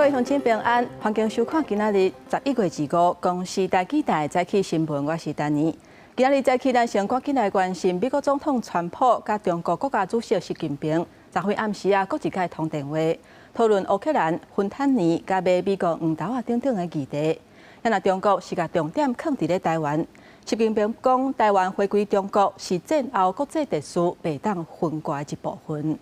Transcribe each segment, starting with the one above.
位鄉親平安，歡迎收看今仔日11月25公視台語台早起新聞，我是丹妮。今仔日早起，咱先趕緊來關心美國總統川普佮中國國家主席習近平，昨昏暗時啊，閣一擺通電話，討論烏克蘭、芬坦尼佮買美國黃豆仔等等的議題。若中國是共重點囥佇咧台灣，習近平講台灣回歸中國是戰後國際秩序袂當分割的一部分。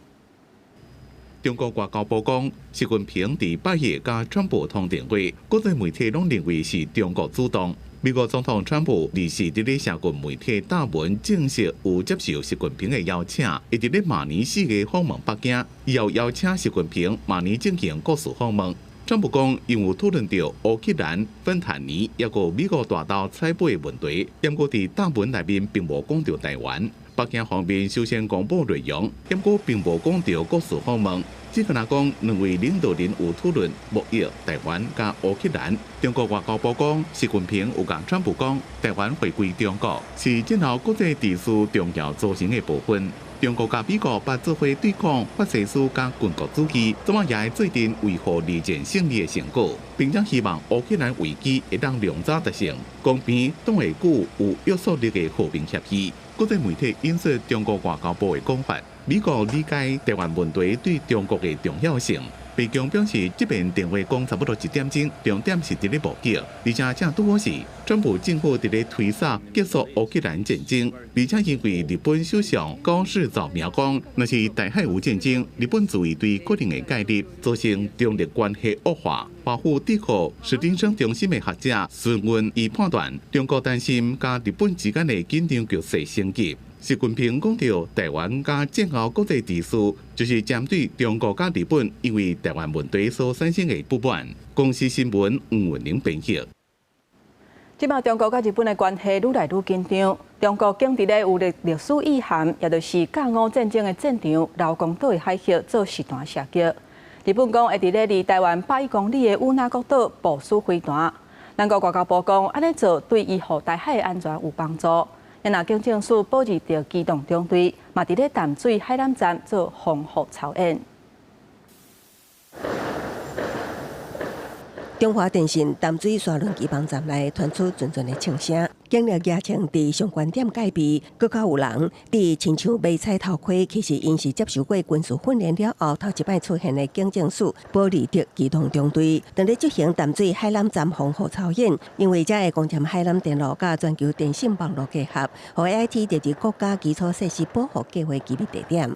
中國外交部講，習近平佇拜一佮川普通電話，國際媒體攏認為是中國主動。美國總統川普二四佇咧社群媒體貼文證實有接受習近平的邀請，會佇咧馬年4月訪問北京，伊又邀請習近平明年進行國事訪問。川普講，𪜶有討論著烏克蘭、芬坦尼，抑閣美國大豆採買的問題，毋過佇貼文內面並無講著台灣。北京方面首先公布內容，毋過並無講著國事訪問，只敢若講兩位領導人有討論貿易、台灣佮烏克蘭。中國外交部講，習近平有共川普講，台灣回歸中國是戰後國際秩序重要組成的部分。中國佮美國捌做伙對抗法西斯佮軍國主義，這擺也會做陣維護二戰勝利的成果，並且希望烏克蘭危機會當良早達成公平、擋會久、有約束力的和平協議。國際媒體引述中國外交部的講法，美國理解台灣問題對中國的重要性。白宮表示，這遍電話講差不多一點鐘，重點是佇咧貿易，而且正拄好是川普政府佇咧推捒結束烏克蘭戰爭，而且因為日本首相高市早苗講，若是台海有戰爭，日本自衛隊可能會介入，造成中日關係惡化。華府智庫史汀生中心的學者孫雲伊判斷，中國擔心佮日本之間的緊張局勢升級。習近平講著台灣佮戰後國際秩序，就是針對中國佮日本因為台灣問題所產生的不滿。公視新聞吳文玲編譯。這擺中國佮日本的關係愈來愈緊張。中國竟佇咧有歷史意涵，也就是甲午戰爭的戰場劉公島的海域做實彈射擊。日本講會佇咧離台灣100公里的與那國島部署飛彈。南國外交部講，按呢做對維護台海的安全有幫助。若警政署保二特機動中隊，嘛佇咧淡水海南站做防護操演。中華電信淡水沙崙機房站內傳出陣陣的槍聲，警力額槍佇上懸點戒備，閣較有人佇親像迷彩頭盔，其實𪜶是接受過軍事訓練了後，頭一擺出現的警政署保利特機動中隊，當咧執行淡水海南站防護操演，因為遮的光纖海纜電路佮全球電信網路結合，予 AIT 列入國家基礎設施保護計畫機密地點。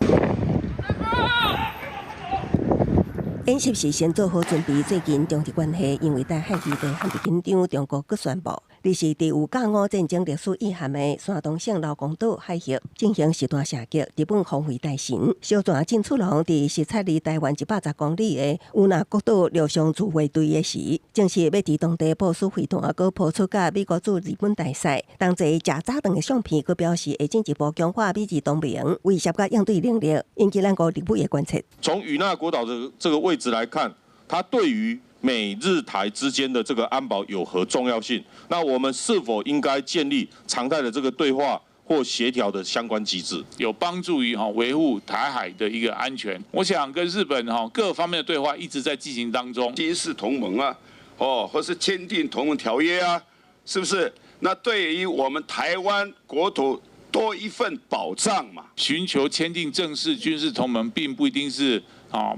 演習是先做好準備。最近中日關係因為台海議題陷入緊張，中國閣宣布，二是佇有甲午戰爭歷史意涵的山東省劉公島海域進行實彈射擊，日本防衛大臣小泉進次郎佇實測離台灣110公里的與那國島陸上自衛隊的時，證實欲佇當地部署飛彈，閣拋出佮美國駐日本大使同齊食早頓的相片，閣表示會進一步強化美日同盟威懾佮應對能力，引起咱國立委的關切。從與那國島的這個位置來看，它對於美日台之間的這個安保有何重要性？那我們是否應該建立常態的這個對話或協調的相關機制，有幫助於維護台海的一個安全？我想跟日本各方面的對話一直在進行當中。軍事同盟啊，哦，或是簽訂同盟條約啊，是不是？那對於我們台灣國土多一份保障嘛？尋求簽訂正式軍事同盟，並不一定是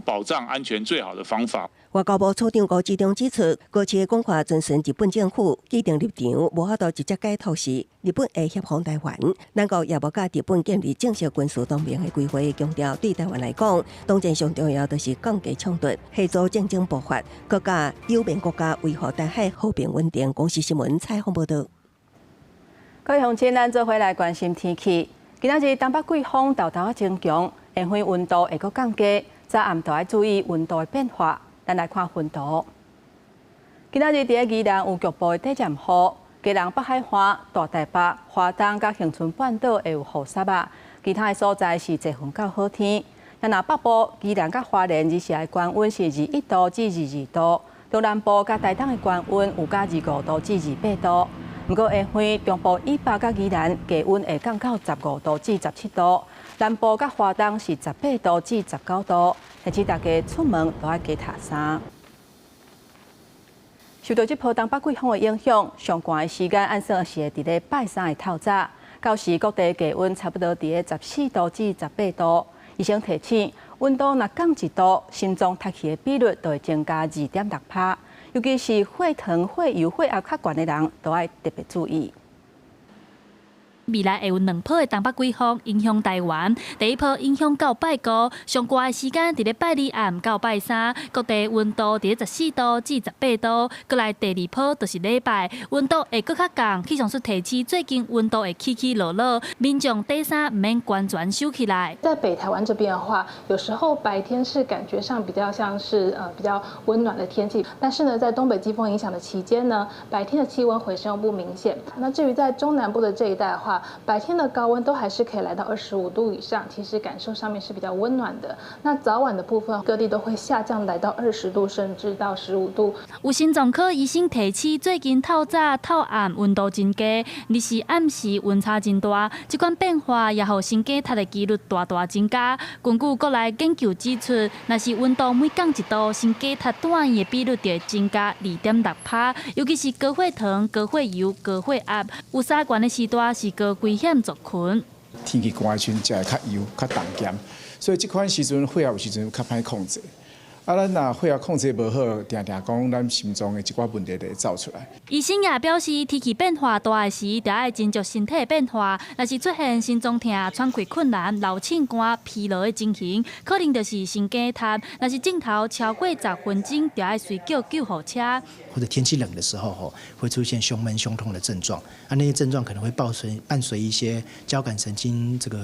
保障安全最好的方法。外交部處長高志中指出，高市的講話遵循日本政府既定立場，無法度直接解讀是日本會協防台灣。咱國也無佮日本建立正式軍事同盟的規劃，強調對台灣來講，當前上重要就是降低衝突、遏阻戰爭爆發，閣佮友盟國家維護台海和平穩定。公視新聞採訪報導。各位鄉親，咱做伙來關心天氣。今仔日東北季風豆豆仔增強，下昏溫度會閣降低，早暗都愛注意溫度的變化。咱來看雲圖。今仔日佇咧宜蘭有局部的短暫雨，基隆北海岸、大台北、花東佮恆春半島會有雨雪仔，其他的所在是濟雲到好天。若北部宜蘭佮花蓮日時的高溫是21度至22度，中南部佮台東的高溫有到25度至28度。毋過下昏中部以北佮宜蘭低溫會降到15度至17度，南部佮花東是18度至19度。提醒大家出門都愛加疊衫。受到這波東北季風的影響，上寒的時間按算是會佇咧拜三的透早，到時各地低溫差不多佇咧14度至18度。醫生提醒，溫度若降一度，心臟窒息的比率就會增加2.6%，尤其是血糖、血油、血壓較懸的人，都愛特別注意。未來會有兩波的東北季風影響台灣，第一波影響到拜五，上寒的時間佇咧拜二暗到拜三，各地溫度佇咧14度至18度。閣來第二波就是禮拜，溫度會閣較降。氣象署提醒，最近溫度會起起落落，民眾底衫毋免完全收起來。在北台灣這邊的話，有時候白天是感覺上比較像是比較溫暖的天氣，但是呢，在東北季風影響的期間呢，白天的氣溫回升不明顯。那至於在中南部的這一帶的話，白天的高溫都還是可以來到25度以上，其實感受上面是比較溫暖的。那早晚的部分，各地都會下降來到20度，甚至到15度。有心臟科醫生提醒，最近透早透暗溫度真低，日時暗時溫差真大，這款變化也予心肌窒的幾率大大增加。根據國內研究指出，若是溫度每降一度，心肌窒住院的比率就會增加2.6%，尤其是高血糖、高血油、高血壓，有三懸的時段是高危險族群。天氣寒的時陣，食會較油、較重鹹，所以這款時陣血壓有時陣較歹控制。啊，咱若血壓控制無好，定定講咱心臟的一寡問題就會走出來。醫生也表示，天氣變化大的時，著愛斟酌身體變化。若是出現心臟疼、喘氣困難、流凊汗、疲勞的情形，可能就是心肌窒。若是症頭超過10分鐘，著愛隨叫救護車。或者天氣冷的時候，吼，會出現胸悶、胸痛的症狀。啊，那些症狀可能會伴隨一些交感神經這個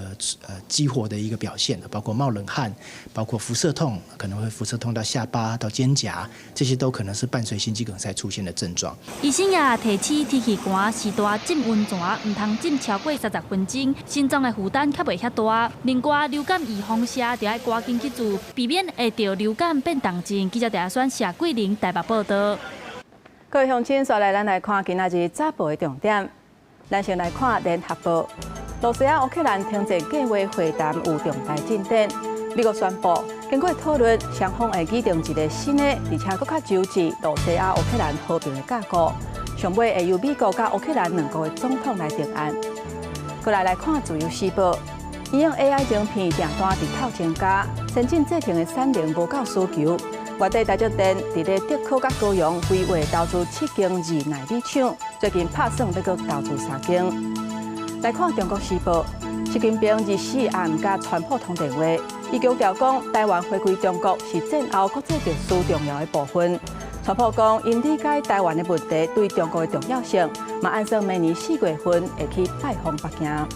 激活的一個表現，包括冒冷汗，包括輻射痛，可能會輻射痛到下巴、到肩胛，這些都可能是伴隨心肌梗塞出現的症狀。醫生也提醒，天氣寒時段浸溫泉，毋通浸超過30分鐘，心臟的負擔較袂遐大。另外，流感預防射著愛趕緊去做，避免會著流感變重症。記者鄭選謝桂玲台北報道。各位鄉親，紲來咱來看今仔日早報的重點。咱先來看聯合報，羅西亞烏克蘭停戰計劃會談有重大進展。美國宣布，經過討論，雙方會擬定一個新的，而且閣較周濟羅西亞烏克蘭和平的架構。上尾會由美國佮烏克蘭兩國的總統來定案。過來來看自由時報，醫用 AI 晶片訂單日頭增加，先進製程的產能無夠需求。月底台積電佇咧竹科佮高雄規劃投資七間二納米廠，最近拍算欲閣投資三間。來看中國時報，習近平24暗佮川普通電話，伊強調講台灣回歸中國是戰後國際秩序重要的部分。川普講，𪜶理解台灣的問題對中國的重要性，嘛按算明年4月份會去拜訪北京。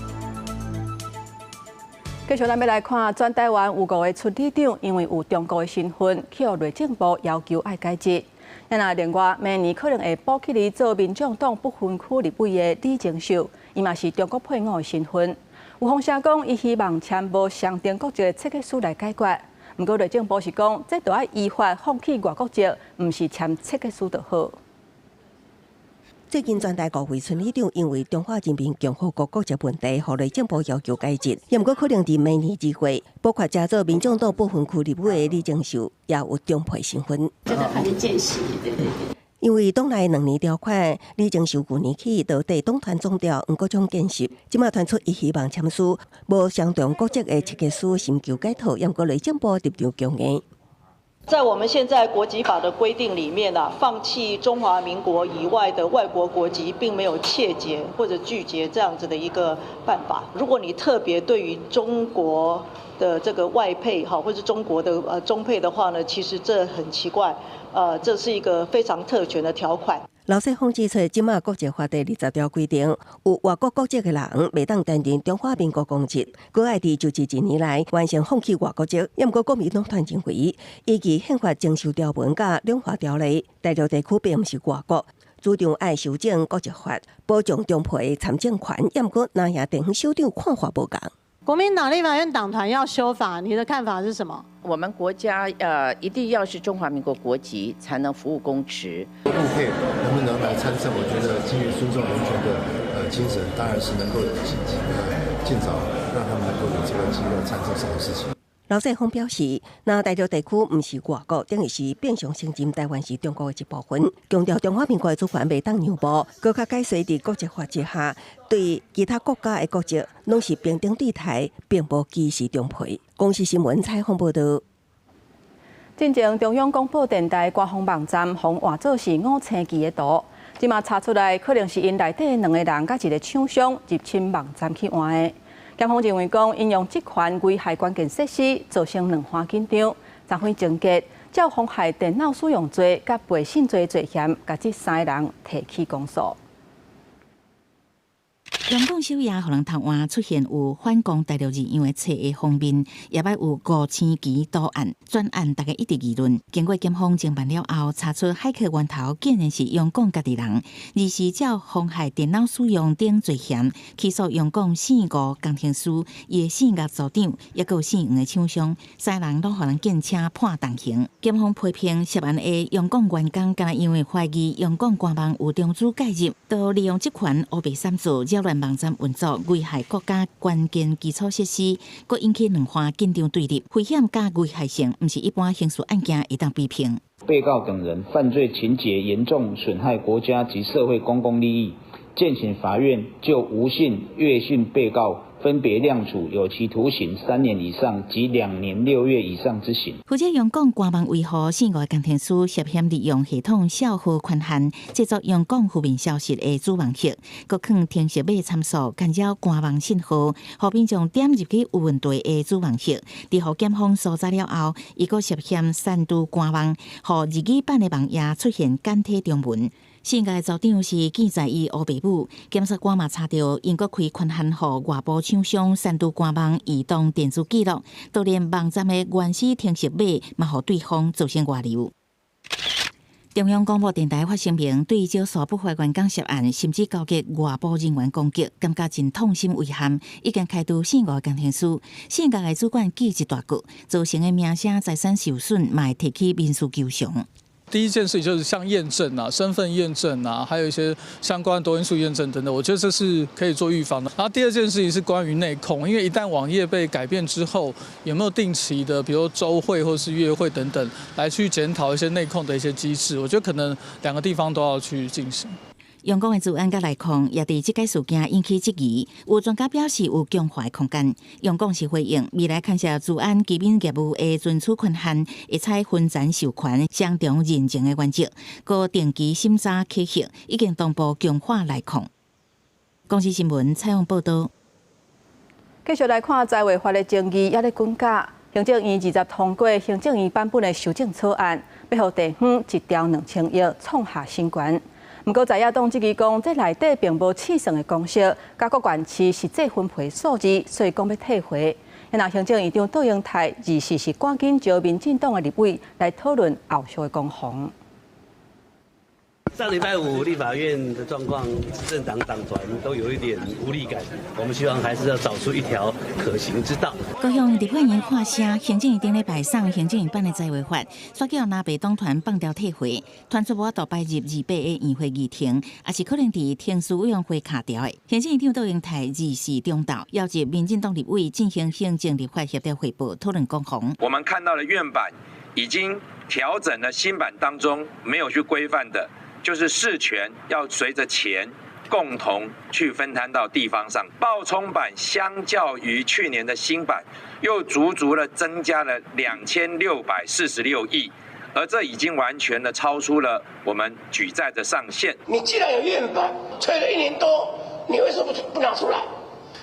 繼續，咱欲來看，全台灣有五個村里長，因為有中國的身份，去予內政部要求愛解職。那另外，明年可能會補起來做民眾黨不分區立委的李鍾秀，伊嘛是中國配偶的身份。有風聲講，伊希望簽無雙重國籍的切結書來解決。毋過內政部是講，這著愛依法放棄外國籍，毋是簽切結書就好。最近全台五位村里長因為中華人民共和國國籍問題，予內政部要求解職。也毋過可能佇明年2月，包括正做民眾黨不分區立委的李鍾秀，也有中配身份。這個還是見習，對對對。因為黨內兩年條款，李鍾秀舊年起就佇黨團總召黃國昌見習，這馬傳出伊希望簽署無雙重國籍的切結書，尋求解套。也毋過內政部立場強硬。在我們現在國籍法的規定裡面啊，放棄中華民國以外的外國國籍，並沒有切結或者拒絕這樣子的一個辦法。如果你特別對於中國的這個外配哈，或者中國的中配的話呢，其實這很奇怪，這是一個非常特權的條款。劉世鋒指出，這馬國籍法第20條規定，有外國國籍的人袂當擔任中華民國公職，閣愛佇就職一年內完成放棄外國籍。也毋過國民黨團認為，依據憲法增修條文佮兩華條例，大陸地區並毋是外國，主張愛修正國籍法，保障中配參政權。也毋過南營地方首長看法無仝。國民黨立法院黨團要修法，你的看法是什麼？我們國家一定要是中華民國國籍才能服務公職。陸配能不能來參政？我覺得基於尊重人權的精神，當然是能夠盡早讓他們能夠有這個機會參政是好事情。劉世鋒表示，若大陸地區毋是外國，等於是變相承認台灣是中國的一部分，強調中華民國的主權袂當讓步，閣較解說佇國際法之下，對其他國家的國籍攏是平等對待，並無歧視中賠。公視新聞採訪報導。進前中央廣播電臺官方網站予換做是五星旗的圖，這馬查出來可能是𪜶內底兩個人佮一個廠商入侵網站去換的。檢方認為講，𪜶用職權危害關鍵設施，造成兩番緊張，昨昏終結，照妨害電腦使用罪佮背信罪罪嫌，共這三个人提起公訴。中共首頁予人偷換出現有反攻大陸字樣的冊的封面，也擺有五星旗圖案，全案大家一直議論。經過檢方偵辦了後，查出駭客源頭竟然是中共家己人，而是照妨害電腦使用等罪嫌起訴中共姓吳工程師、伊的姓岳組長，抑閣有姓黃的廠商，三人攏予人檢請判重刑。檢方批評涉案的中共員工，敢若因為懷疑中共官網有中資介入，就利用職權烏白擅自擾亂網站運作，危害國家關鍵基礎設施，閣引起兩岸緊張對立，危險佮危害性，毋是一般刑事案件會當比拼。被告等人犯罪情節嚴重，損害國家及社會公共利益，建請法院就吳姓、岳姓被告分別量處有期徒刑3年以上及2年6月以上之刑。負責中共官網維護姓吳工程師涉嫌利用系統銷號權限，製作中共負面消息的主網頁，閣囥程式碼參數干擾官網信號，予民眾點入去有問題的主網頁。佇予檢方搜查了後，伊閣涉嫌刪除官網，予日語版的網頁出現簡體中文。姓岳的組長是記載伊烏爸母，檢察官嘛查著，𪜶閣開權限予外部廠商刪除官網移動電子記錄，就連網站的原始程式碼嘛，予對方造成外流。中央廣播電臺發聲明，對少數不法員工涉案，甚至勾結外部人員攻擊，感覺真痛心遺憾。已經開除姓吳的工程師，姓岳的主管記一大過，造成的名聲財產受損，嘛會提起民事求償。第一件事情就是像驗證啊、身份驗證啊，還有一些相關多因素驗證等等，我覺得這是可以做預防的。然後第二件事情是關於內控，因為一旦網頁被改變之後，有沒有定期的，比如週會或是月會等等，來去檢討一些內控的一些機制，我覺得可能兩個地方都要去進行。中共的資安佮內控也佇這個事件引起質疑，有專家表示有強化的空間。中共是回應未來牽涉資安基本業務的存取權限，會採分層授權、雙重認證的原則，閣定期審查考核，已經同步強化內控。公視新聞採訪報導。繼續來看財劃法的爭議，猶咧滾絞。行政院20通過行政院版本的修正草案，欲予地方一兆2000億創下新高。毋過在野黨質疑講，這內底並無試算的公式，佮各縣市實際分配數字，所以講欲退回。若行政院長卓榮泰24是趕緊召民進黨的立委來討論後續的攻防。上禮拜五立法院的狀況，執政黨黨團都有一點無力感。我們希望還是要找出一條可行之道。高雄立法院喊聲，行政院頂禮拜送行政院版的財劃法，煞叫藍白黨團放掉退回，傳出無法度擺入28的院會議程，也是可能佇程序委員會卡掉的。行政院長卓榮泰24中晝邀集民進黨立委進行行政立法協調匯報，討論攻防。我們看到了院版已經調整了新版當中沒有去規範的。就是事權要隨着錢共同去分攤到地方上。報衝版相較於去年的新版，又足足的增加了2646億，而這已經完全的超出了我們舉債的上限。你既然有院版，推了一年多，你為什麼不拿出來？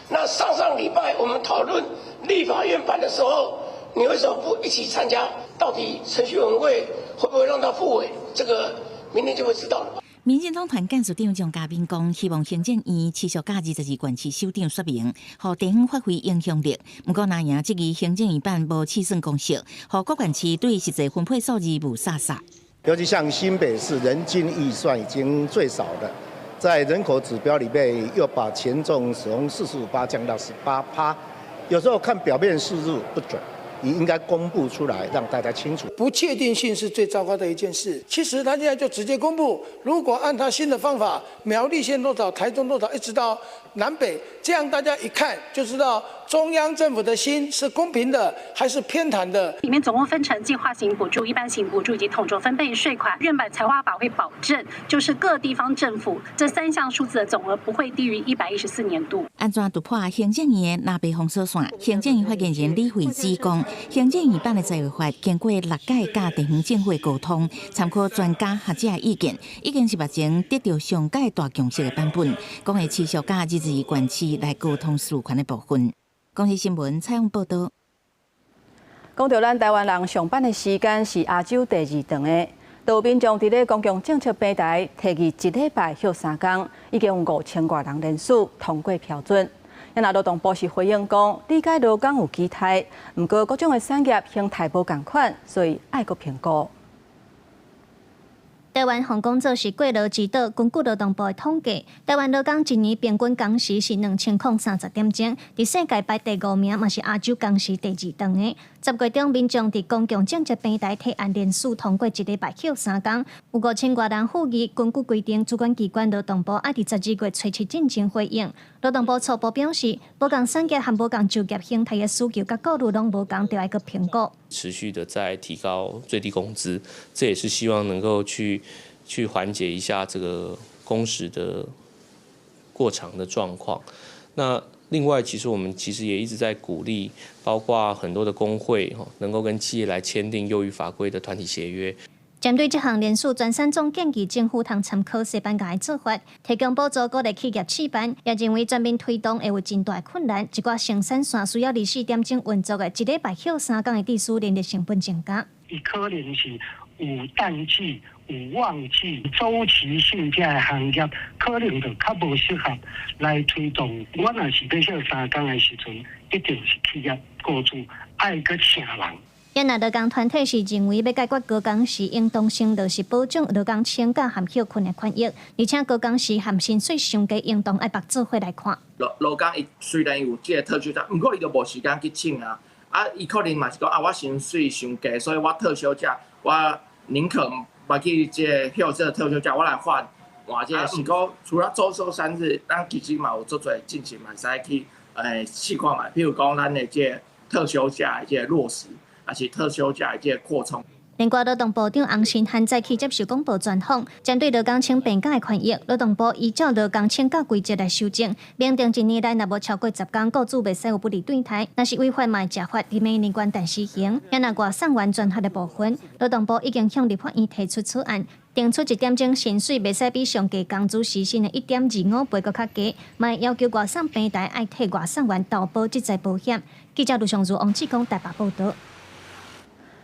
那上上禮拜我們討論立法院版的時候，你為什麼不一起參加？到底程序委員會會不會讓他復委？這個？明天就會知道了。民進黨團幹事長張嘉賓講，希望行政院持續佮22縣市首長說明，予地方發揮影響力。毋過，藍營質疑行政院版無試算公式，予各縣市對實際分配數字霧煞煞。尤其像新北市人均預算已經最少的，在人口指標裡面又把權重從45%降到18%，有時候看表面數字不準。也應該公布出來，讓大家清楚。不確定性是最糟糕的一件事。其實他現在就直接公布，如果按他新的方法，苗栗縣多少，台中多少，一直到南北，這樣大家一看就知道中央政府的心是公平的還是偏袒的。裡面總共分成計劃型補助、一般型補助以及統籌分配稅款。院版財劃法會保證，就是各地方政府這三項數字的總額不會低於114年度。按怎突破行政院的藍白封鎖線？行政院發言人李慧芝講，行政院版的財劃法經過六屆佮地方政府的溝通，參考專家學者的意見，已經是目前得著上蓋大共識的版本。講會持續佮22縣市來溝通授權的部分。公視新聞採訪報導。講著咱台灣人上班的時間是亞洲第二長的，都有民眾佇咧公共政策平台提議一禮拜歇3工，已經有5000外人聯署通過批准。若勞動部是回應講，理解勞工有期待，毋過各種的產業形態無仝款，所以愛閣評估。台灣予人講做是過勞之島，根據勞動部的統計，台灣勞工一年平均工時是2030點鐘，佇世界排第五名，嘛是亞洲工時第二長的。10月中，民眾佇公共政策平台提案聯署通過一禮拜歇3工，有5000外人附議。根據規定，主管機關勞動部愛佇12月初七進前回應。勞動部初步表示，無仝產業和無仝就業形態的需求佮顧慮攏無仝，著愛閣評估。持續的在提高最低工資，這也是希望能夠去緩解一下這個工時的過長的狀況。那另外，其實我們其實也一直在鼓勵，包括很多的工會能夠跟企業來簽訂優於法規的團體協約。針對這項聯署，全省總建議政府通參考西班牙的做法，提供補助鼓勵企業試辦，也認為全面推動會有真大困難。一寡生產線需要24點鐘運作的，一禮拜歇3工的致使人力成本增加。伊可能是有淡季、有旺季、週期性這个行業，可能就較無適合來推動。我若是欲歇3工的時陣，一定是企業雇主愛閣請人。也若勞工團體是認為欲解決高工時，應當先落實保障勞工請假和歇睏的權益，而且高工時和薪水傷低，應當愛縛做伙來看。勞工伊雖然有這个特休假，毋過伊就無時間去請啊。啊，伊可能嘛是講啊，我薪水傷低，所以我特休假，我寧可袂去這个歇這个特休假，我來換換這个。是講除了週休三日，咱其實嘛有足濟進程嘛會使去試看覓，比如講咱的這个特休假的這个落實。抑是特休假的這个擴充。另外，勞動部長洪申翰早起接受廣播專訪，針對勞工請病假的權益，勞動部依照勞工請假規則來修正，明定一年內若無超過10工，雇主袂使有不利對待，若是違反嘛會懲罰，佇明年元旦施行。也若外送員專項的部分，勞動部已經向立法院提出草案，定出一點鐘薪水袂使比上低工資時薪的1.25倍閣較低，嘛會要求外送平台愛替外送員投保職災保險。記者盧尚如、王志剛台北報導。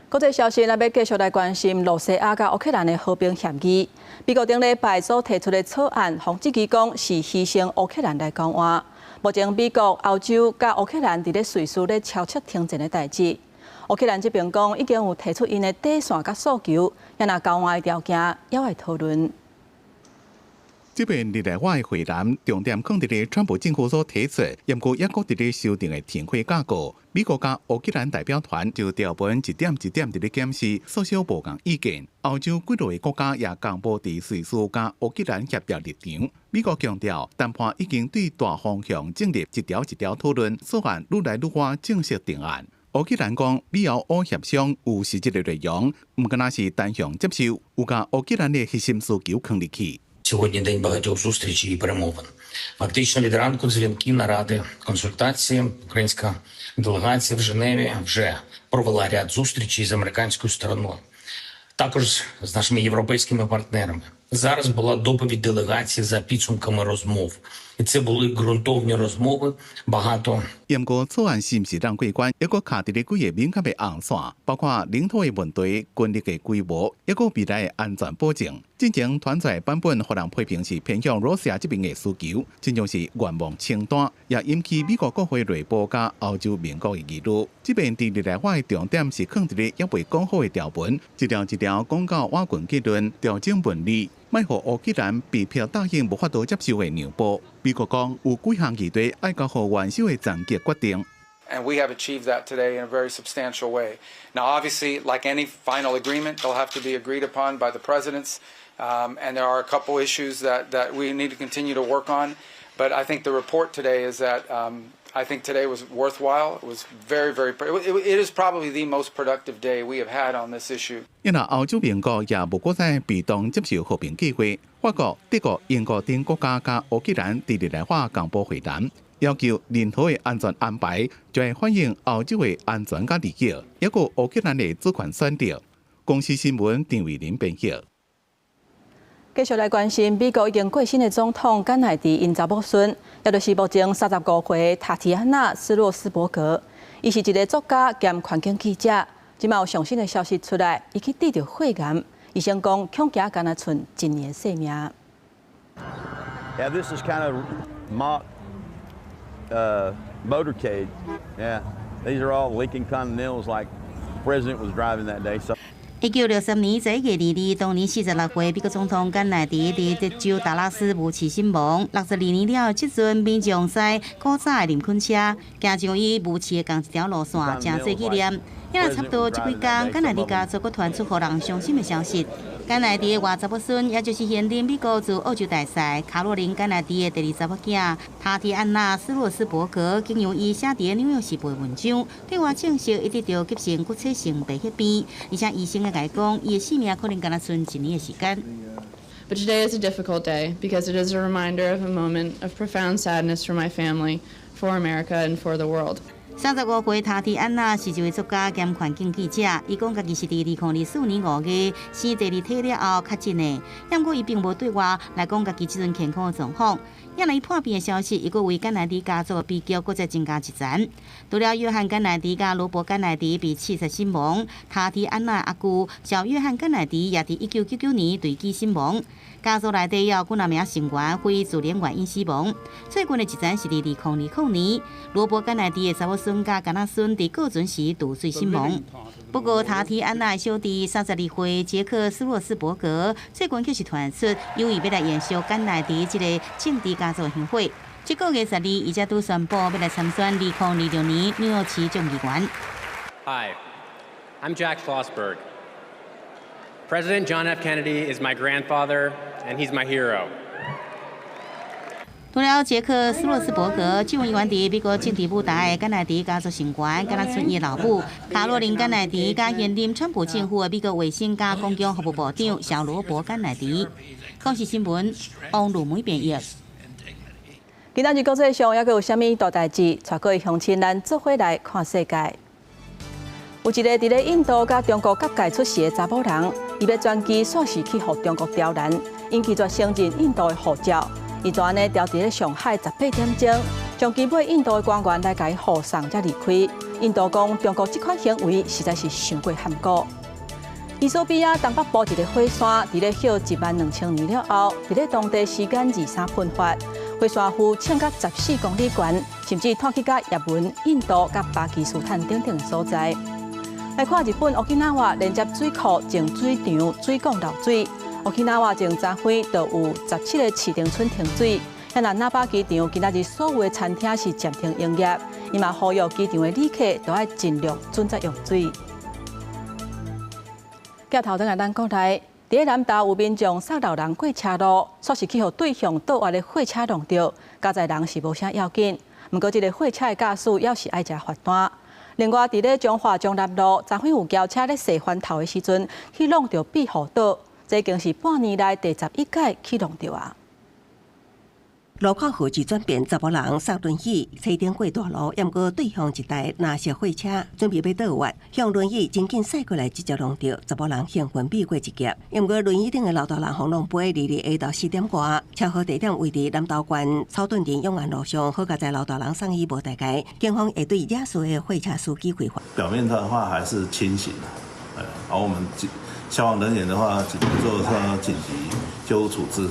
國際消息，咱欲繼續來關心露西亞佮烏克蘭的和平協議。美國頂禮拜所提出的草案，予質疑講是犧牲烏克蘭來交換。目前美國、歐洲佮烏克蘭佇咧瑞士咧敲設停戰的代誌。烏克蘭這邊講已經有提出𪜶的底線佮訴求，也若交換的條件，猶愛討論。這遍日內瓦的會談重點放佇咧川普政府所提出，毋過猶閣佇咧修訂的停火架構。美國佮烏克蘭代表團就條文一點一點佇咧檢視，縮小無仝意見。歐洲幾落個國家也公布佇瑞士佮烏克蘭協調立場。美國強調，談判已經對大方向進入一條一條討論，草案愈來愈倚正式定案。烏克蘭講，美歐烏協商有實質的內容，毋敢若是單向接受，有共烏克蘭的核心需求囥入去。 Сьогодні день багатьох зустрічей і перемовин. Фактично від ранку дзвінки, наради, консультації. Українська делегація в Женеві вже провела ряд зустрічей з американською стороною, також з нашими європейськими партнерами. Зараз була доповідь делегації за підсумками розмов, і це були ґрунтовні розмови. Багато 毋過草案是毋是當過關，猶閣卡佇咧幾个敏感的紅線，包括領土的問題、軍力的規模，抑閣未來的安全保證。進前傳出來版本，予人批評是偏向羅西亞這邊的需求，親像是願望清單，也引起美國國會內部佮歐洲盟國的疑慮。這遍佇日內瓦的重點是囥佇咧猶未講好的條文，一條一條講到瓦群結論，調整文字，莫予烏克蘭被迫答應無法度接受的讓步。美國講有幾項議題愛交予元首的層級決定。And we have achieved that today in a very substantial way. Now, obviously, like any final agreement, they'll have to be agreed upon by the presidents. And there are a couple issues that we need to continue to work on. But I think the report today is that I think today was worthwhile. It was very, very, it is probably the most productive day we have had on this issue. 因為歐洲盟國也無閣再被動接受和平計劃，法國、德國、英國等國家佮烏克蘭佇日內瓦公布會談，要求任何的安全安排，就會反映歐洲的安全佮利益，抑閣烏克蘭的主權選擇。公視新聞陳慧琳編譯。繼續來關心美國已經過身的總統甘乃迪𪜶查某孫，也就是目前35歲塔提安娜·斯洛斯伯格，伊是一个作家兼環境記者。這馬有上新的消息出來，伊去得著血癌，醫生講恐驚干焦賰一年性命。 Yeah, this is kind of mock motorcade. Yeah, these are all Lincoln Continentals like the president was driving that day. So. 1963年11月2日，當年46歲美國總統甘乃迪佇德州達拉斯遇刺身亡。62年了後，這陣民眾駛古早的林肯車，行上伊遇刺的仝一條路線，誠做紀念。遐差不多這幾工，甘乃迪家族閣傳出予人傷心的消息。甘乃迪的外查某孫，也就是現任美國駐澳洲大使卡洛琳·甘乃迪的第二查某囝塔提安娜·斯洛斯伯格，經由伊寫佇紐約時報的文章，對外證實伊得著急性骨髓性白血病，而且醫生也共伊講，伊的性命可能干焦賰一年的時間。 But today is a difficult day because it is a reminder of a moment of profound sadness for my family, for America, and for the world. 35歲塔提安娜是一位作家兼環境記者。伊講家己是佇2024年5月生第二胎了後確診的，毋過伊並無對外來講家己這陣健康的狀況。猶若伊破病的消息，伊閣為甘乃迪家族的悲劇閣再增加一層。除了約翰甘乃迪佮羅伯甘乃迪被刺殺身亡，塔提安娜阿舅小約翰甘乃迪也佇1999年墜機身亡。家族內底也有幾若名成員非自然原因死亡。最近的一層是佇2020年，羅伯甘乃迪的查某孫佮囡仔孫佇過船時墜水身亡。不過，塔提安娜的小弟32歲傑克斯洛斯伯格最近卻是傳出有意欲來延續甘乃迪這個政治家族香火。這個月12，伊才拄宣布欲來參選2026年紐約市眾議員。 Hi, I'm Jack Schlossberg. President John F. Kennedy is my grandfather, and he's my hero. 除了傑克斯洛斯伯格，眾議員佇美國政治舞台的甘乃迪家族成員，敢若賰伊老母卡洛琳甘乃迪，佮現任川普政府的美國衛生佮公共服務部長小羅伯甘乃迪。公視新聞，王魯梅編譯。今仔日國際上猶閣有啥物大代誌？帶各位鄉親咱做伙來看世界。有一個佇咧印度佮中國國界出世的查某人，伊欲轉機煞是去予中國刁難，𪜶拒絕承認印度的護照。伊就按呢牢佇咧上海18點鐘，上機尾印度的官員來共伊護送才離開。印度講中國這款行為實在是傷過含糊。衣索比亞東北部一个火山，佇咧歇1萬2000年了後，佇咧當地時間23噴發，火山灰衝到14公里懸，甚至拖去到葉門、印度佮巴基斯坦等等所在。來看日本沖縄連接水庫淨水場水管漏水，沖縄前昨昏就有17个市町村停水。遐若那霸機場今仔日所有的餐廳是暫停營業，伊嘛呼籲機場的旅客都愛盡量準則用水。鏡頭轉來咱國內，佇咧南投有民眾捒老人過車路，煞是去予對向倒彎的貨車挵著，佳哉人是無啥要緊。毋過這个貨車的駕駛猶是愛食罰單。另外，佇咧彰化中南路，昨昏有轎車咧踅番頭的時陣，去挵著庇護島，這已經是半年來第11屆去挵著啊。路口號誌轉變，查某人捒輪椅，車頂過大路，毋過對向一台藍色貨車準備欲倒彎，向輪椅真緊駛過來，直接挵著查某人幸運避過一劫。毋過輪椅頂的老大人予挵飛，22下晝4點外，車禍地點位佇南投縣草屯鎮永安路上，好佳哉老大人送醫無代誌，警方會對惹事的貨車司機開罰。表面上的話還是清醒的，而我們消防人員的話，緊做說緊急救護處置，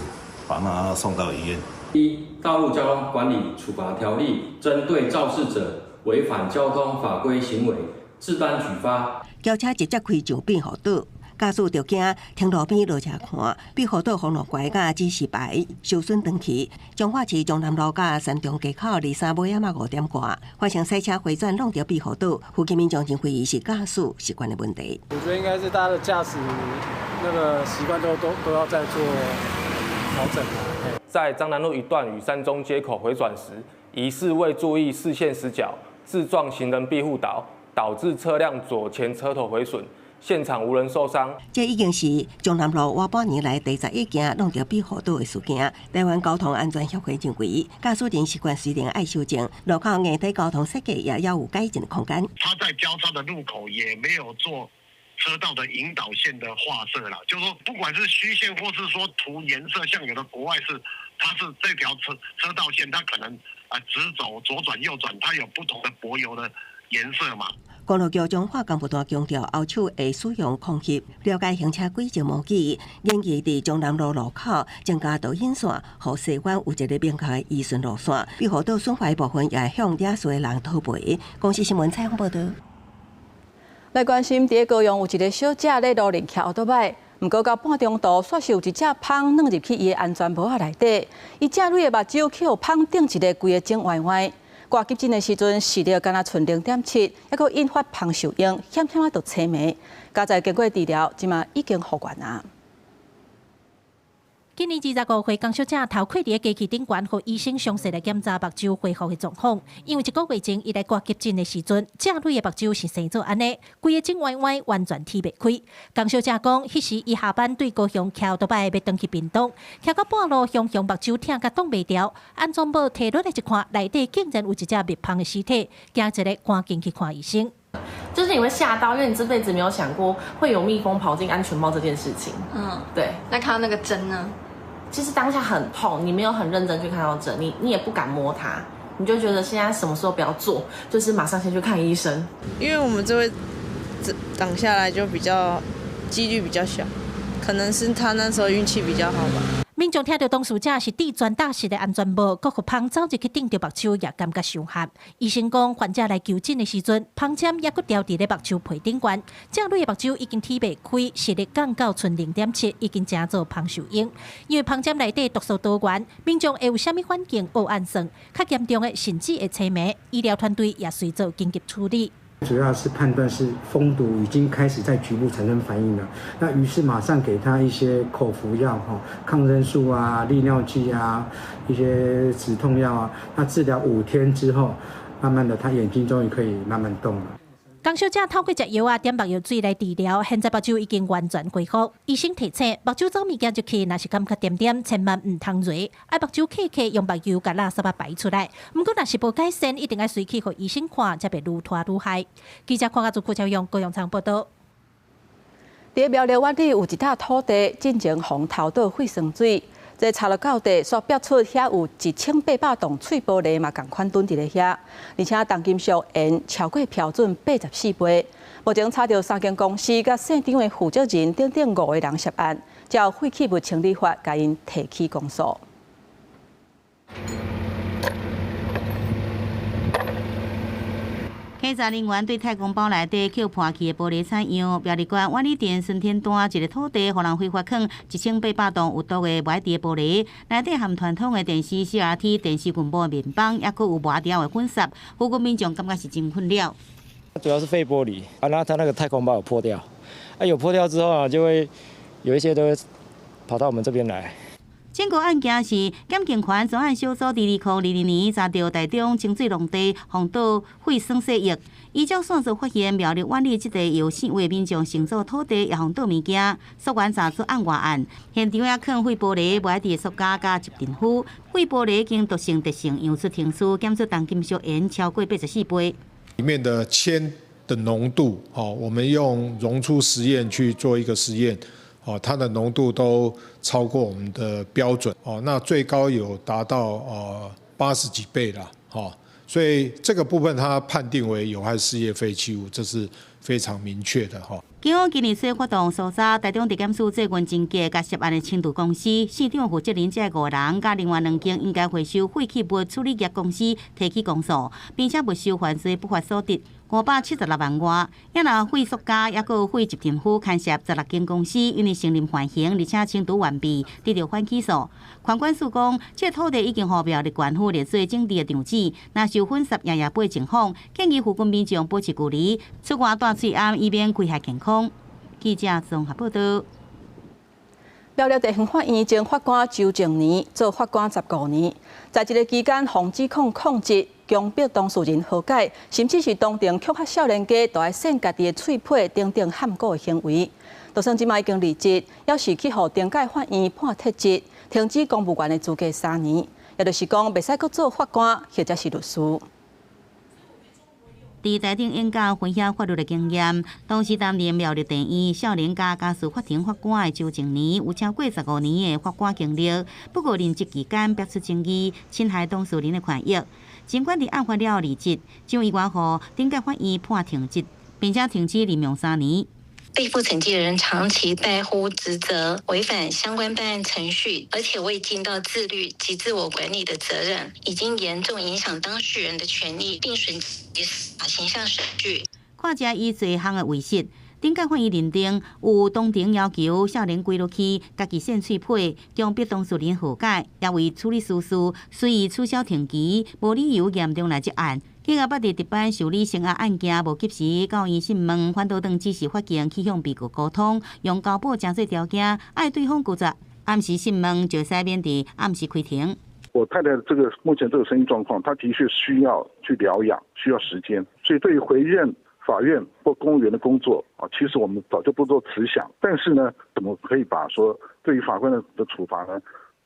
把他送到醫院。依《道路交通管理處罰條例》，針對肇事者違反交通法規行為，自單舉發。轎車直接開上庇護島，駕駛著驚停路邊落車看，庇護島封路懸佮指示牌受損斷去。彰化市中南路佮三重街口二三尾仔仔5點外發生賽車迴轉挵著庇護島，附近民眾真懷疑是駕駛習慣的問題。我覺得應該是大家的駕駛那個習慣都要再做調整。在彰南路一段與三中街口迴轉時，疑似未注意視線死角，自撞行人庇護島，導致車輛左前車頭毀損，現場無人受傷。這已經是中南路倚半年來第11件挵著庇護島的事件。台灣交通安全協會認為，駕駛人習慣雖然愛修正，路口硬體交通設計也要有改進的空間。他在交叉的路口也沒有做車道的引導線的劃設啦，就是說不管是虛線或是說塗顏色，像有的國外是，它是這條車道線，它可能啊直走、左轉、右轉，它有不同的柏油的顏色嘛。公路局彰化工部段強調，後手會使用空翕了解行車軌跡模擬，研議佇中南路路口增加導引線，予西灣有一個明確的依循路線。庇護島損壞部分也會向惹事的人討賠。公視新聞採訪報導。來關心，佇高雄有一個小姐咧路輪騎歐多擺，毋過到半中途，煞是有一隻蜂鑽入去伊的安全帽仔內底，伊正蕊的目睭去予蜂叮一个，規个腫歪歪。掛急診的時陣，視力敢若賰0.7，猶閣引發蜂受蠅，險險仔就青盲。佳哉經過治療，這馬已經復原啊。今年25歲，江小姐頭開佇咧機器頂懸，予醫生詳細來檢查目睭恢復的狀況。因為一個月前，伊來掛急診的時陣，正蕊的目睭是生做按呢，規个腫歪歪，完全睇袂開。江小姐講，彼時伊下班對高雄騎歐多擺欲轉去屏東，騎到半路，雄雄目睭疼甲擋袂牢，安全帽提落來一看，內底竟然有一隻蜜蜂的屍體，驚一个趕緊去看醫生。就是你會嚇到，因為你這輩子沒有想過會有蜜蜂跑進安全帽這件事情。嗯，對。那看到那個針呢？其實當下很痛，你沒有很認真去看到針，你也不敢摸它，你就覺得現在什麼時候不要做，就是馬上先去看醫生。因為我們這會擋下來就比較幾率比較小，可能是他那時候運氣比較好吧。民眾聽著當事者是戴全罩式的安全帽，閣予蜂走入去叮著目睭，也感覺傷嚇。醫生講，患者來求診的時陣，蜂針猶閣牢佇咧目睭皮頂懸，正蕊的目睭已經睇袂開，視力降到賰0.7，已經成做蜂受蠅。因為蜂針內底毒素多元，民眾會有啥物反應？學按算，較嚴重的甚至會青盲，醫療團隊也隨做緊急處理。主要是判斷是蜂毒已經開始在局部產生反應了，那於是馬上給他一些口服藥，哈，抗生素啊、利尿劑啊、一些止痛藥啊。那治療5天之後，慢慢的他眼睛終於可以慢慢動了。江小姐透過食藥啊、點目藥水來治療，現在目睭已經完全恢復。醫生提醒，目睭走物件入去，若是感覺點點，千萬毋通蹂，愛目睭揢揢，用目油共垃圾仔排出來。毋過若是無改善，一定愛隨去予醫生看，才袂愈拖愈害。記者鄺家祖、郭超勇、高陽昌報導。佇苗栗苑裡有一笪土地，進前予偷倒廢酸水，這查落到底，煞逼出遐有1800棟碎玻璃嘛，仝款囤佇咧遐，而且重金屬鹽超過標準84倍。目前查著3間公司佮縣長的負責人等等5個人涉案，照廢棄物清理法，共𪜶提起公訴。檢查人員對太空包內底抾破去的玻璃採樣，苗栗縣苑裡鎮孫天單一個土地，予人非法囥1800棟有毒的無愛滴玻璃，內底含傳統的電視 CRT 電視銀幕面板，猶閣有磨掉的粉屑，附近民眾感覺是真困擾。主要是廢玻璃啊，那它那個太空包有破掉，啊有破掉之後啊，就會有一些都會跑到我們這邊來。整個案件是檢警權專案小組佇2022年查著台中清水農地防倒廢酸洗液，依照線索發現苗栗苑裡這塊由姓魏民眾承租土地，也予倒物件，溯源查出案外案，現場也囥廢玻璃、無愛滴塑膠佮集電斧，廢玻璃經毒性特性樣出停書，檢出重金屬鹽超過84倍。裡面的鉛的濃度，我們用溶出實驗去做一個實驗。哦，它的濃度都超過我們的標準，哦，那最高有達到80幾倍啦，哦，所以這個部分它判定為有害事業廢棄物，這是非常明確的，哈。警方今年初發動搜查，台中地檢署做軍偵結，佮涉案的清毒公司、縣長負責人這5人，佮另外2間應該回收廢棄物處理業公司提起公訴，並且沒收犯罪不法所得。576萬外。也若廢塑膠，抑閣廢集團府牽涉16間公司，因為承認犯行，而且程度完備，得著反起訴。環管署講，這個土地已經予苗栗縣府列做整治的場址，若受粉濕夜夜背情況，建議附近民眾保持距離，出外戴喙罨，以免危害健康。記者綜合報道。苗栗地方法院前法官周正年做法官15年，在這個期間，防指控控職、強迫當事人和解，甚至是當庭恐嚇少年家都愛獻家己的喙皮等等譀古的行為。就算這擺已經離職，猶是去予頂界法院判撤職，停止公務員的資格3年，也就是講，袂使閣做法官或者是律師。佇台頂演講分享法律的經驗，當時擔任苗栗地院少年加家事法庭法官的周正年，有超過15年的法官經歷。不過任職期間爆出爭議，侵害當事人的權益。儘管佇案發了後離職，張議員予頂級法院判停職，並且停止任用3年。被負懲戒人長期怠忽職責，違反相關辦案程序，而且未盡到自律及自我管理的責任，已經嚴重影響當事人的權利，並損及司法形象聲譽。看這以罪行的為實，頂級法院認定有當庭要求少年歸落去，家己獻喙皮，強迫當事人和解，也為處理私事，隨意取消刑期，無理由嚴重來積案。警察捌佇值班受理聲押案件，無及時到院訊問，反倒當指示法警去向被告溝通，用交保誠做條件，愛對方拒絕，暗時訊問就使免佇暗時開庭。我太太這個目前這個身心狀況，她的確需要去療養，需要時間，所以對於回任法院或公務員的工作啊，其實我們早就不做此想。但是呢，怎麼可以把說對於法官的處罰呢？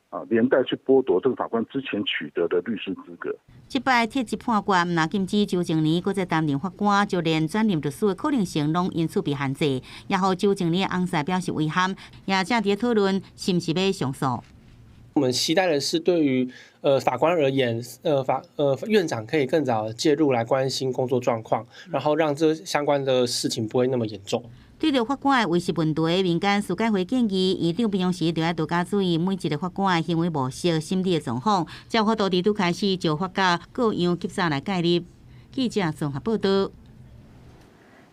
啊，連帶去剝奪這個法官之前取得的律師資格。這擺撤職判決，毋但禁止周正年閣再擔任法官，就連轉任律師的可能性攏因此被限制，也予周正年的翁婿表示遺憾，也正佇討論是毋是欲上訴。我們期待的是，對於法官而言，院長可以更早介入來關心工作狀況，然後讓這相關的事情不會那麼嚴重。對著法官的遺失問題，民間司改會建議，院長平常時就愛多加注意每一個法官的行為模式、心理的狀況，才有法度佇拄開始就發覺各樣及早來介入。記者綜合報道。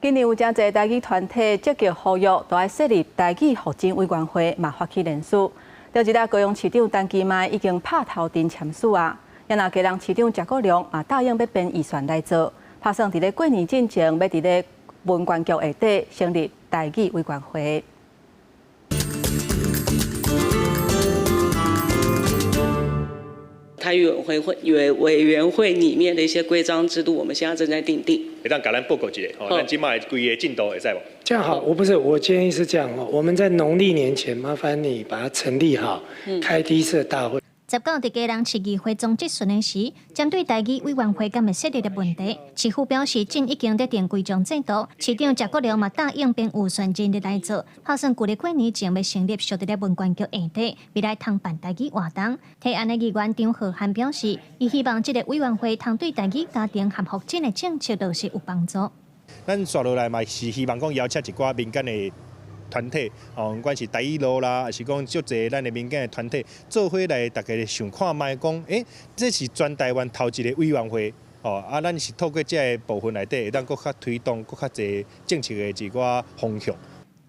今年有誠濟台語團體積極呼籲，都愛設立台語復振委員會，嘛發起聯署。昨日啊，高雄市長陳其邁已經拍頭陣簽署啊。也若基隆市長謝國樑嘛答應欲編預算來做，拍算佇咧過年進前，欲佇咧文管局下底成立台語委員會。台語委員會裡面的一些規章制度，我們現在正在訂定。會當共咱報告一下，吼，咱這擺規个進度會使無？這樣好，我不是，我建議是這樣哦，我們在農曆年前，麻煩你把它成立好，開第一次大會。19佇基隆市議會總質詢的時，針對台語委員會敢會設立的問題，市府表示，正已經佇定規章制度，市長謝國樑嘛答應編預算人力來做，拍算舊曆過年前欲成立設佇咧文管局下底，未來通辦台語活動。提案的議員張浩涵表示，伊希望這個委員會通對台語家庭和復振的政策落實有幫助。咱紲落來嘛是希望講邀請一寡民間的團體，哦，不管是台語路啦，抑是講足濟咱的民間的團體，做伙來，大家想看覓講，這是全台灣頭一个委員會，哦，啊，咱是透過這个部分內底，會當閣較推動閣較濟政策的一寡方向。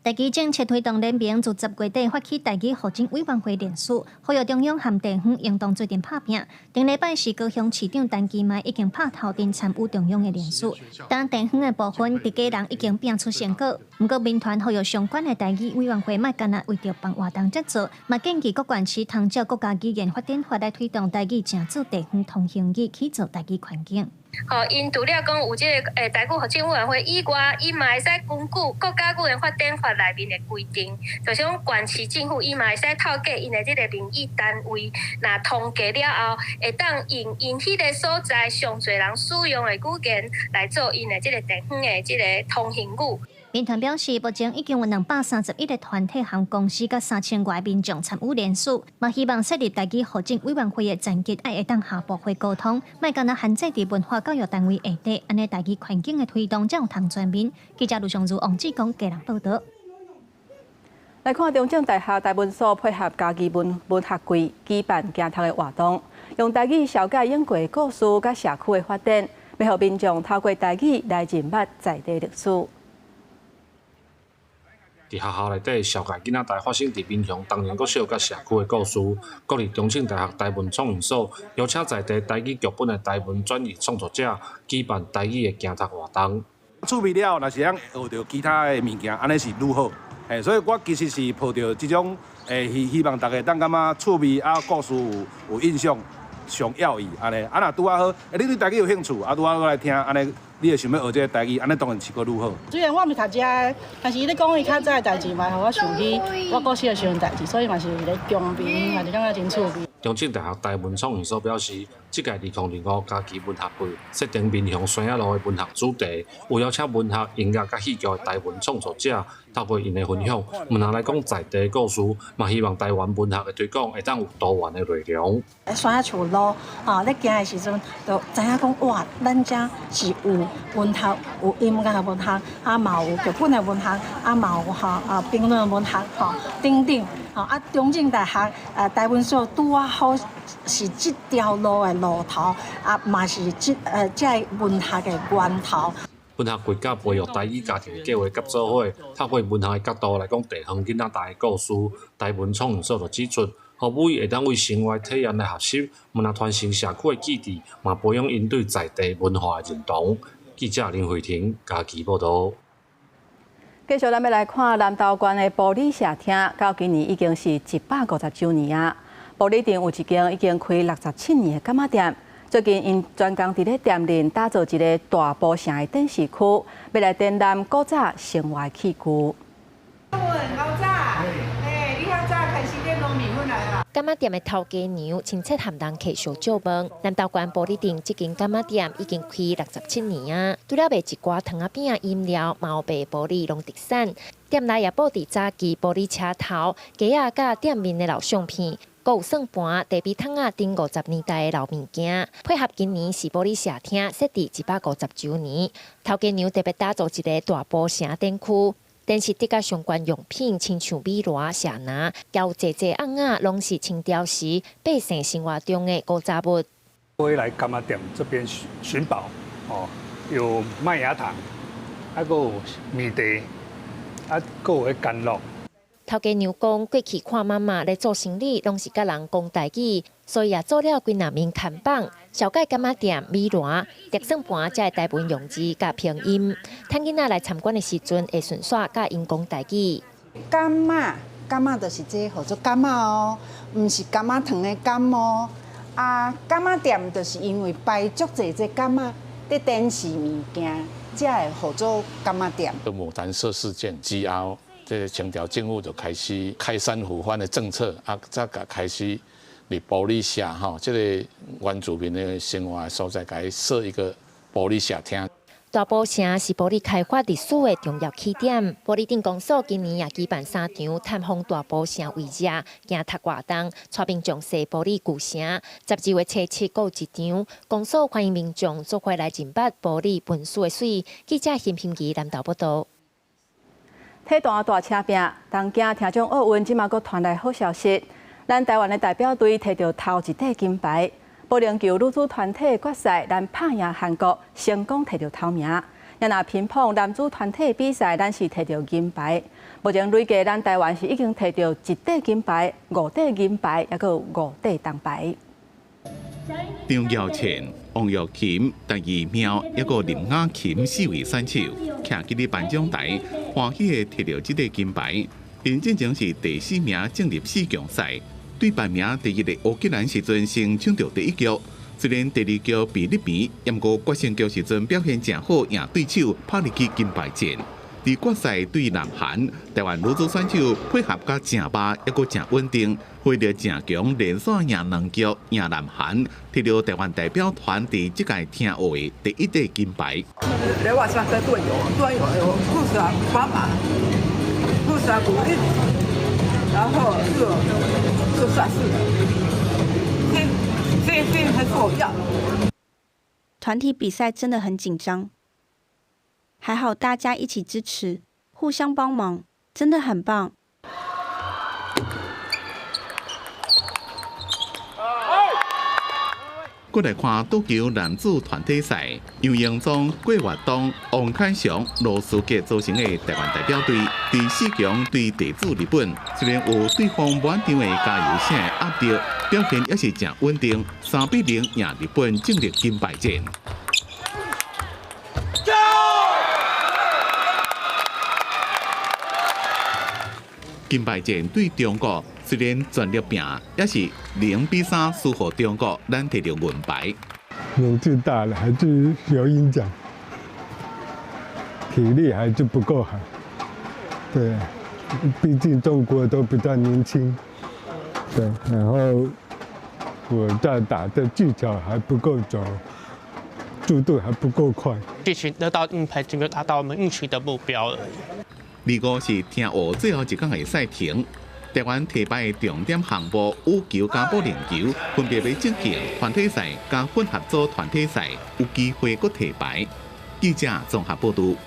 台語政策推動聯盟自10月底發起台語復振委員會聯署，呼籲中央和地方應當做陣拍拚。頂禮拜是高雄市長陳其邁已經拍頭陣參與中央的聯署，但地方的部分佇基隆已經拼出成果。毋過民團呼籲相關的台語委員會莫干焦為著辦活動才做，嘛建議各縣市通照國家語言發展法來推動台語，誠做地方通行語去做台語環境。吼，𪜶除了講有這个台語復振委員會以外，伊嘛會使根據國家語言發展法內面的規定，就是講縣市政府伊嘛會使透過𪜶的這个民意單位，若通過了後，會當用𪜶彼个所在上濟人使用的語言來做𪜶的這个地方的這个通行語。民團表示，目前已經有231個團體和公司，佮3000外民眾參與聯署，嘛希望設立台語復振委員會的層級愛會當下部會溝通，莫干焦限制佇文化教育單位下底，按呢台語環境的推動才有通全面。記者盧尚如、王志剛基隆報導。來看中正大學台文所配合嘉義文學季舉辦行讀的活動，用台語紹介英國的故事佮社區的發展。欲予民眾透過台語來認捌在地歷史。佇學校內底，紹介囡仔台發生佇民雄東營國小佮社區的故事。國立中正大學台文創研所邀請在地台語劇本的台文轉譯創作者，舉辦台語的行讀活動。趣味了，若是會當學著其他的物件，按呢是愈好。嘿，所以我其實是抱著這種希望大家當感覺趣味啊，故事有印象上要義按呢。啊，若拄仔好，你對台語有興趣，啊，拄仔好來聽，按呢，你會想欲學這個台語，按呢當然是閣愈好。雖然我毋是讀遮的，但是伊咧講伊較早的代誌，嘛予我想起我古時的時陣代誌，所以嘛是咧共鳴，嘛是感覺真趣味。中正大學台文創研所表示，這屆2025家己文學季設定民雄山仔路的文學主題，有邀請文學、音樂佮戲劇的台文創作者，透過𪜶的分享，毋但來講在地的故事，嘛希望台灣文學的推廣會當有多元的內容。山仔樹路，吼，咧行的時陣，就知影講哇，咱遮是有文學、有音樂的文學，啊嘛有劇本的文學，啊嘛有吼啊評論的文學，吼等等。吼啊，中正大學台文所拄仔好是這條路的路頭，啊嘛是這个文學的源頭。文學季佮培育台語家庭的計劃合做伙，透過文學的角度來講地方囡仔台的故事。台文創研所就指出，予母語會當為生活體驗來學習，毋但傳承社區的記憶，嘛培養𪜶對在地文化的認同。記者林慧婷嘉義報導。繼續，咱欲來看南投縣的埔里社廳，到今年已經是150週年啊。埔里鎮有一間已經開67年的柑仔店，最近𪜶專工佇咧店內打造一个大埔城的展示區，欲來展覽古早生活的器具。柑仔店的頭家娘親切和人客相借問，南投縣埔里鎮這間柑仔店已經開67年啊，除了賣一寡糖仔餅、飲料，嘛有賣埔里農特產。店內也佈置早期埔里車頭、街仔佮店面的老相片，閣有算盤、茶筆桶仔等50年代的老物件，配合今年是埔里社廳設置150週年，頭家娘特別打造一个大埔城展區。電視佇佮相關用品，親像米籮、社籃，還有濟濟甕仔，攏是清朝時百姓生活中的古早物。會來柑仔店這邊尋寶，哦，有麥芽糖，啊，閣有麵茶，啊，閣有彼甘露。頭家娘講，過去看媽媽咧做生理，攏是佮人講台語，所以也做了幾若面看板，紹介柑仔店、米籮、竹算盤遮的台文用字佮拼音。趁囡仔來參觀的時陣，會順紲佮𪜶講台語。柑仔，柑仔就是這個號做柑仔哦，毋是柑仔糖的柑哦。啊，柑仔店就是因為擺足濟這柑仔，佇展示物件，才會號做柑仔店。牡丹社事件之後，這个清朝政府就開始開山撫番的政策，啊，才共開始佇埔里社吼，這個原住民的生活的所在，共伊設一個埔里社廳。大埔城是埔里開發歷史的重要起點。埔里鎮公所今年也舉辦三場探訪大埔城遺跡行讀活動，帶民眾踅埔里舊城。12月初7閣有一場，公所歡迎民眾做伙來認捌埔里文史的媠。記者邢平儀南投報導。體壇大車拼，東京聽障奧運這馬閣傳來好消息，咱台灣的代表隊摕著頭一塊金牌。保齡球女子團體決賽，咱拍贏韓國，成功摕著頭名。若乒乓男子團體比賽，咱是摕著銀牌。目前累計，咱台灣是已經摕著一塊金牌、五塊銀牌，抑閣有五塊銅牌。張耀倩、王玉琴、陳怡妙，抑閣林雅琴四位選手，徛佇咧頒獎台，歡喜的摕著這塊金牌。𪜶進前是第四名進入四強賽，對排名第一的烏克蘭時陣先搶著第一局。雖然第二局被日平，毋過決勝局時陣表現誠好，贏對手拍入去金牌戰。佇決賽對南韓，台灣女子選手配合甲誠密，抑閣誠穩定，火力誠強，連續贏兩局，贏南韓，摕著台灣代表團佇這屆聽奧的第一塊金牌。另外三個隊友，隊友有互相幫忙，互相鼓勵，然後就算是非非很重要。團體比賽真的很緊張。還好大家一起支持，互相幫忙，真的很棒。過來看桌球男子團體賽，楊榮宗、郭躍東、王凱翔、羅書傑組成的台灣代表隊，佇四強對地主日本，雖然有對方滿場的加油聲的壓力，表現也是誠穩定，3比0贏日本進入金牌戰。金牌戰對中國，雖然全力拼，也是0比3輸予中國，咱摕著銀牌。年紀大了，還是有影響，體力還是不夠好。對，畢竟中國都比較年輕。對，然後我在打的技巧還不夠足，速度還不夠快。繼續得到銀牌，就達到我們預期的目標了。二五是聽奧最後一天的賽程，台灣提牌的重點項目羽球佮保齡球，分別欲進行團體賽佮混合組團體賽，有機會閣提牌。記者綜合報導。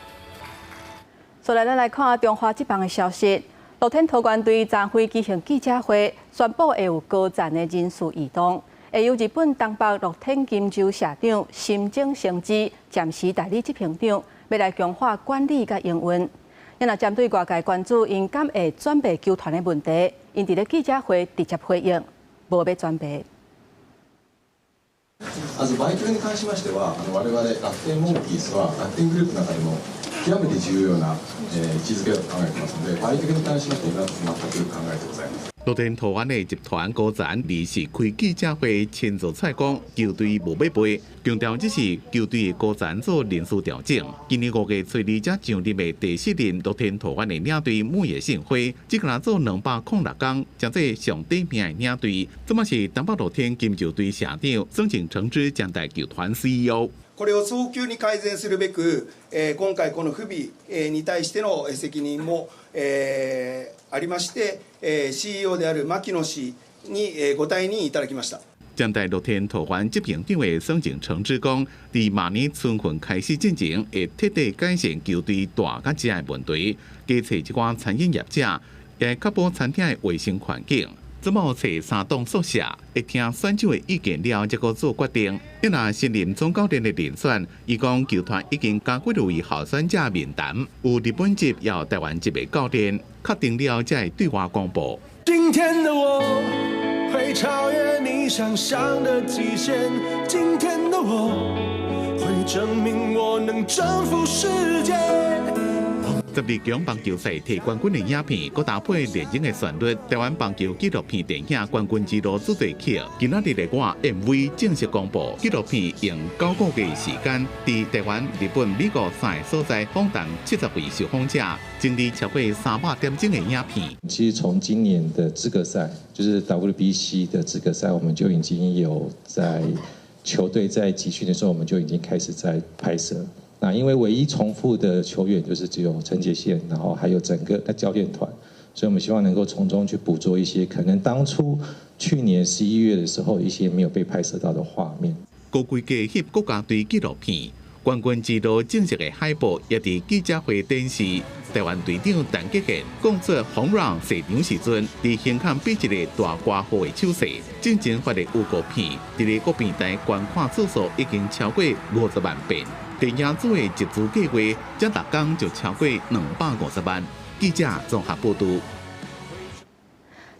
所來，咱來看中華職棒的消息。樂天桃猿隊昨昏舉行記者會，宣布會有高層的人事異動，會由日本東北樂天金州社長深井成之暫時代理執行長，欲來強化管理佮營運。若針對外界關注𪜶敢會轉賣球團的問題，𪜶佇咧記者會直接回應，無欲轉賣。まず売却に関しましては、我々楽天モンキーズは楽天グループの中でも極めて重要な位置づけだと考えてますので、売却に関しまして今全く考えてございません。樂天桃猿的集團高層臨時開記者會，親自出來講，球隊無欲賣，強調只是球隊的高層做人事調整。今年5月初二才上任的第四任樂天桃猿的領隊牧野信輝，只干焦做206天，成做上短命的領隊。這馬是東北樂天金州隊社長松井誠之兼代球團 CEO。これを早急に改善するべく、今回この不備に対しての責任もありまして、CEO である牧野氏にご退任いただきました。兼代樂天桃猿執行長的松井誠之講，佇明年春訓開始進前，會徹底改善球隊大佮食的問題，加揣一寡餐飲業者，來確保餐廳的衛生環境。這馬揣三棟宿舍，會聽選手的意見了，才閣做決定。伊若新任總教練的人選，伊講球團已經加幾位候選者面談，有日本籍也有台灣籍的教練，確定了才會對外公布。今天的我會超越你想象的極限，今天的我會證明我能征服世界。 12強棒球賽提冠軍的影片，閣搭配電影的旋律，台灣棒球紀錄片電影《冠軍之路》主題曲，今仔日禮拜 MV 正式公布。紀錄片用9個月時間，佇台灣、日本、美國三个所在訪談70位受訪者，整理超過300點鐘的影片。其實從今年的資格賽，就是 WBC 的資格賽，我們就已經有在球隊在集訓的時候，我們就已經開始在拍攝。那因為唯一重複的球員就是只有陳傑憲，然後還有整個的教練團，所以我們希望能夠從中去捕捉一些可能當初去年11月的時候一些沒有被拍攝到的畫面。高規格翕國家隊紀錄片《冠軍之路》正式的海報也佇記者會展示。台灣隊長陳傑憲講出紅讓射場時陣，佇胸口比一个大掛號的手勢，進前發的預告片，佇咧各平台觀看次數已經超過50萬遍。電影組的集資計劃，才逐工就超過250萬。記者綜合報導。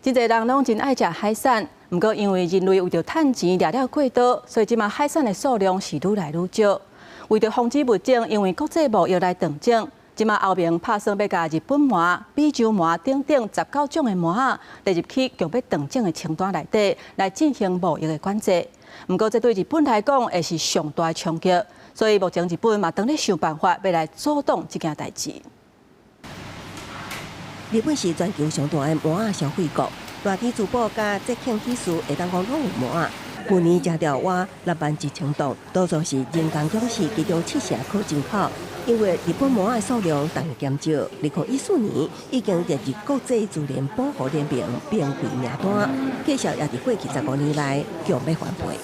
真濟人攏真愛食海產，毋過因為人類為著趁錢掠了過多，所以這馬海產的數量是愈來愈少。為著防止物種因為國際貿易來斷種，這馬歐盟拍算欲共日本鰻、美洲鰻等等19種的鰻仔列入去強欲斷種的清單內底，來進行貿易的管制。毋過這對日本來講會是上大的衝擊。所以目前日本嘛，當咧想辦法欲來阻擋這件代誌。日本是全球上大的鰻仔消費國，熱天珠寶佮節慶喜事會當講攏有鰻仔。去年食著倚6萬1千噸，多數是人工養殖，其中7成靠進口。因為日本鰻仔數量逐年減少，2014年已經列入國際自然保護聯盟瀕危名單，計數也佇過去15年來強欲翻倍。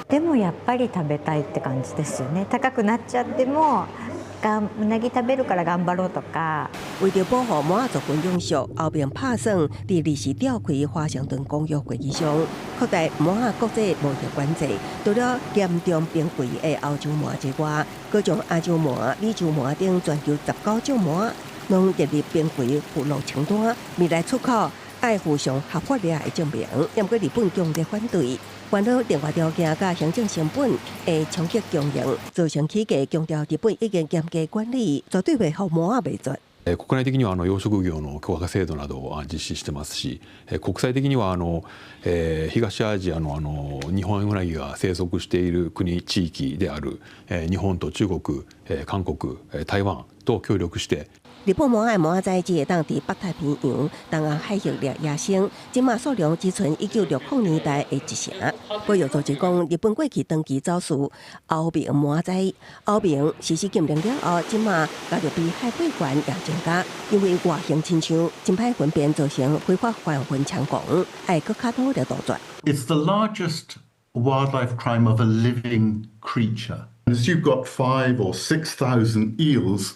でもやっぱり食べたいって感じですよね。高くなっちゃってもがうなぎ食べるから頑張ろうとか。為著保護貘仔族群永續，歐盟拍算佇臨時調開華盛頓公約會議上，擴大貘仔國際貿易管制。除了嚴重瀕危的歐洲貘之外，閣將亞洲貘、美洲貘等全球19種貘攏列入瀕危附錄清單，未來出口愛附上合法的證明。毋過日本強烈反對，煩惱另外條件佮行政成本會衝擊經營，造成起價強調日本已經嚴格管理，絕對袂予貘仔滅絕。國內的には養殖業の許可制度などを実施してますし、國際的には東アジアのニホンウナギが生息している國地域である日本と中國、韓國、台灣と協力して。日本貘仔的貘仔只會當佇北太平洋、東亞海域掠野生，這馬數量只賰1960年代的一成。保育組織講，日本過去長期走私歐盟貘仔，歐盟實施禁令了後，這馬加勒比海貨源也增加，因為外形親像，真歹分辨，造成非法販運猖狂，愛閣較努力杜絕。 It's the largest wildlife crime of a living creature. As you've got 5 or 6 thousand eels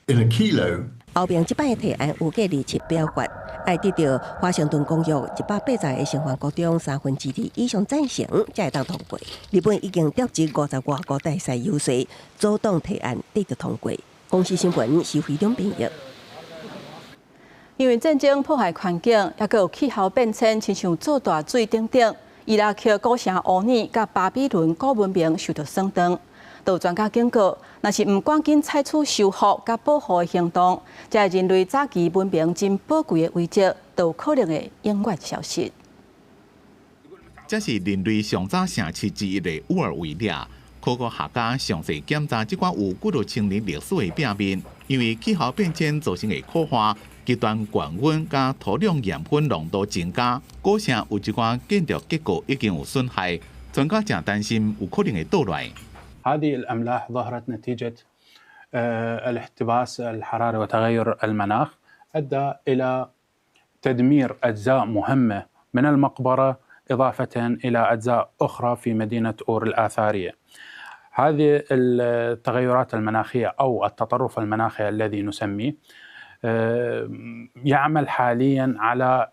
in a kilo. 歐盟這擺提案預計27表決，愛得到華盛頓公約180個成員國中2/3以上贊成，才會當通過。日本已經調集50外個大使遊說，阻擋提案得到通過。公視新聞是非常編譯。因為戰爭破壞環境，抑閣有氣候變遷，親像做大水等等，伊拉克古城烏爾佮巴比倫古文明受到損斷。都有專家警告，若是毋趕緊採取修復佮保護的行動，這人類早期文明真寶貴的遺跡，都有可能會永遠消失。這是人類上早城市之一的烏爾遺跡。考古學家詳細檢查這寡有幾若千年歷史的壁面，因為氣候變遷造成的苦旱、極端高溫佮土壤鹽分濃度增加，古城有一寡建築結構已經有損害，專家誠擔心有可能會倒落來。 هذه الأملاح ظهرت نتيجة الاحتباس الحراري وتغير المناخ أدى إلى تدمير أجزاء مهمة من المقبرة، إضافة إلى أجزاء أخرى في مدينة أور الآثارية. هذه التغيرات المناخية أو التطرف المناخي الذي نسميه يعمل حاليا على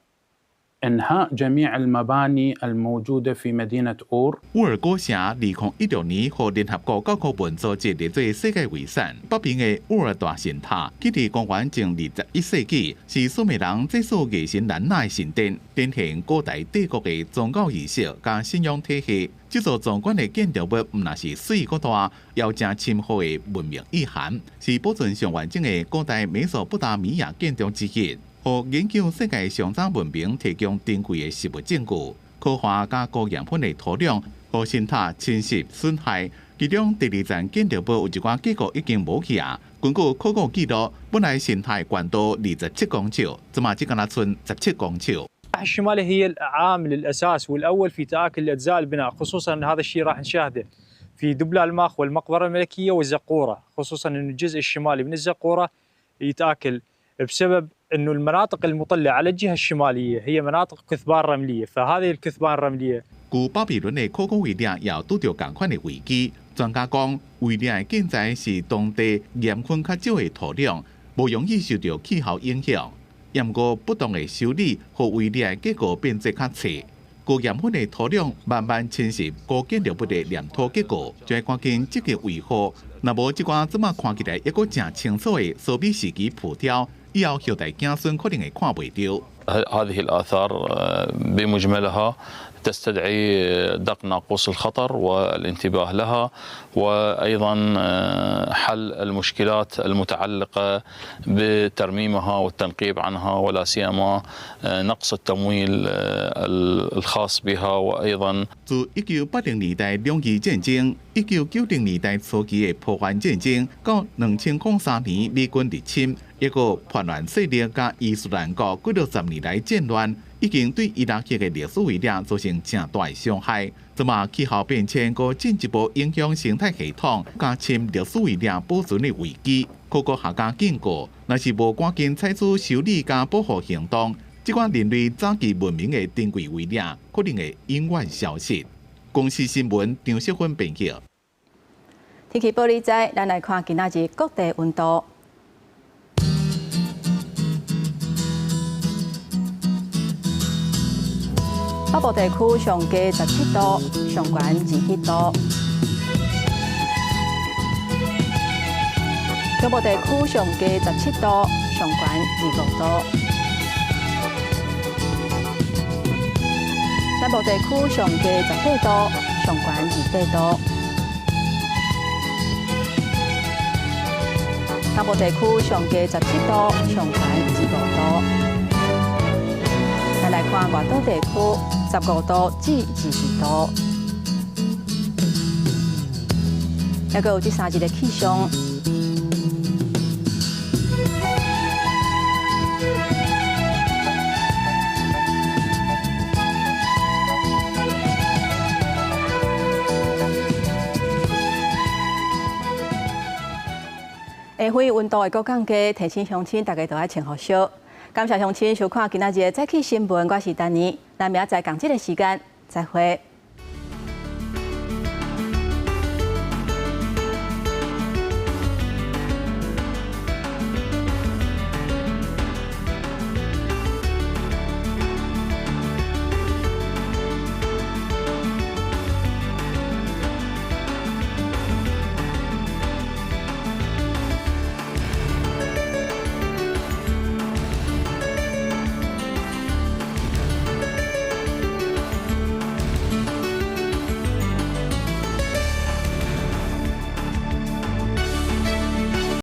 إنهاء جميع المباني الموجودة في مدينة أور。烏爾古城2016年予聯合國教科文組織列做世界遺產。北邊的烏爾大神塔，建佇公元前21世紀，是蘇美人祭祀月神蘭納的神殿，展現古代帝國的宗教儀式佮信仰體系。這座壯觀的建築物，毋但是媠閣大，也有誠深厚的文明意涵，是保存上完整的古代美索不達米亞建築之一。予研究世界上早文明提供珍貴的實物證據。苦旱佮高鹽分的土壤，予神塔侵蝕損害。其中第二層建築物有一寡結構已經無去啊。根據考古記錄，本來神塔懸度27公尺，這馬只敢若賰17公尺。 الشمالية هي العامل الأساس والأول في تآكل أجزاء البناء، خصوصا أن هذا الشيء راح نشاهده في دب الألماخ والمقبرة الملكية والزقورة، خصوصا أن الجزء الشمالي من الزقورة يتآكل بسبب أنه المناطق المطلة على الجهة الشمالية هي مناطق كثبان رملية، فهذه الكثبان الرملية 古巴比倫的考古遺跡也拄著仝款的危機。專家講，遺跡的建材是當地鹽分較少的土壤，無容易受著氣候影響。毋過不當的修理，予遺跡的結構變做較脆。高鹽分的土壤慢慢侵蝕古建築物的黏土結構，就愛趕緊積極維護。若無這寡這馬看起來猶閣誠清楚的蘇美時期浮雕，以後後代子孫可能會看袂著。 هذه الآثار بمجملها تستدعي دق ناقوس الخطر والانتباه لها، وأيضا حل المشكلات المتعلقة بترميمها والتنقيب عنها، ولا سيما نقص التمويل الخاص بها وأيضا 自1980年代兩伊戰爭、1990年代初期的波灣戰爭，到2003年美軍入侵，抑閣叛亂勢力佮伊斯蘭國幾若十年來戰亂，已經對伊拉克的歷史遺跡造成誠大的傷害。這馬氣候變遷閣進一步影響生態系統，加深歷史遺跡保存的危機。考古學家警告，若是無趕緊採取修理佮保護行動，這款人類早期文明的珍貴遺跡可能會永遠消失。公視新聞張淑芬編輯。天气報你知，咱來看今仔日各地溫度。北部地區上低17度，上懸21度。中部地區上低17度，上懸25度。南部地區上低18度，上懸28度。東部地區上低17度，上懸25度。咱來看外島地區，15度至22度。猶閣有這三日的氣象。下昏溫度會閣降低，提醒鄉親大家都愛穿予少。感謝鄉親收看今仔日的早起新聞，我是丹妮，咱明仔載仝這个時間再會。